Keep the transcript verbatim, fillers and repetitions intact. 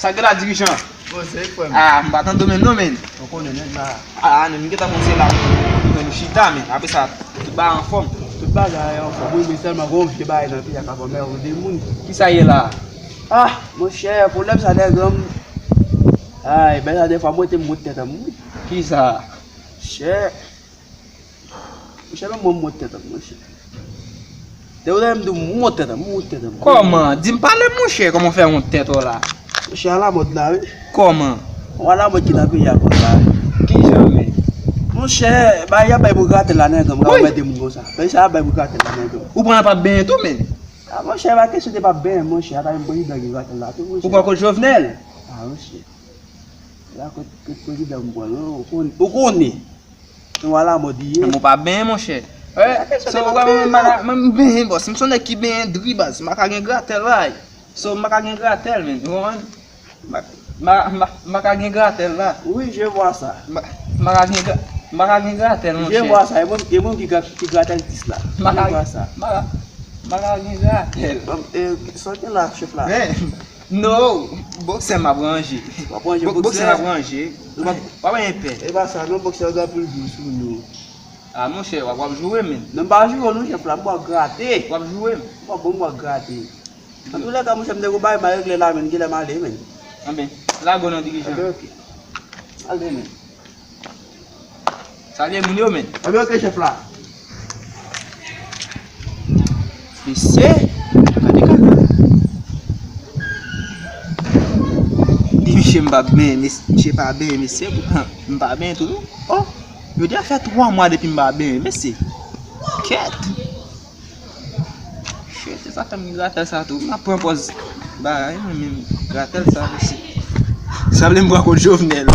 Sa gen la, dirijan? Bon, se frè m. Ah, m pa tande w menm non, men. Ou konnen nèg la. Ah, non, m gentan konn se la pou nou chita, men. Apre sa, tout bagay anfòm. Tout bagay anfòm. Wi, men sèlman gen yon vye bagay nan peyi a k ap anmède moun. Kisa ye la? Ah, monchè, pwoblèm sa nèg an. Ay, ben sa defwa mwen te m wont tèt an m wi. Kisa? Chè. Monchè, menm mwen m wont tèt an m, monchè. Te ou tande m di w m wont tèt an m, m wont tèt an m. Kòman? Di m pale, monchè, kòman w fè wont tèt ou la? Monchè, alamòd la, wi. Kòman? Yon alamòd ki nan peyi a konsa la, wi. Kijan, men? Monchè, bagay y ap bay pou gratèl la, nèg an m, ka anmède moun konsa. Bagay sa y ap bay pou gratèl la, nèg an m. Ou pran l p ap benyen tou, men? Ah, monchè, pa kesyon de p ap benyen, monchè, ata menm prezidan ki gratèl la tou, monchè. Ou pran kot Jovenel? Ah, monchè. La kot, kot prezidan m pran, non, ou konn-, ou konnen. Nou alamòd li ye. Mwen pa benyen, monchè. Wi, so, wè, mwen, mwen, mwen benyen, bòs. M se yon nèg ki benyen dri, baz. M pa ka gen gratèl, bay. So, m pa ka gen gratèl, men. Ou konprann? M pa, m pa, m pa, m pa ka gen gratèl la. Wi, je vois ça. M pa, m pa ka gen gra-, m pa ka gen gratèl, monchè. Je vois ça. E mwen, e mwen ki gra-, ki gratèl dis la. M pa ka, je vois ça. M pa ka, m pa ka gen gratèl. Bon, e, sa w gen la, chèf la? Men, no, bòksè m ap ranje. W ap ranje bòksè? Bòksè m ap ranje. W ap, w ap gen pè. E pa sa, non, bòksè yo gen anpil jou sou nou. Ah, monchè, w ap, w ap joure, men. Non, m pa joure w non, chèf la, m wè w grate. W ap joure m? M wè bon, m wè w grate. Antoulèka, monchè, m te gon bagay m a regle la, men, genlè m ale, men. Anben, lage w non, dirijan. Anben, oke. Ale, men. Salye moun yo, men. Anben, oke, chèf la. Mesye, gade kaka. Di misye m pa benyen, mes-, misye pa benyen, mesye, poutan m pa benyen tou, non. Oh, yo deja fè twa mwa depi m pa benyen, mesye. Kèt. Shit, se sa fè m gratèl sa tou. M ap pran pòz bagay mwen menm. Gratèl sa, mesye. Sanble m pran kot Jovenel.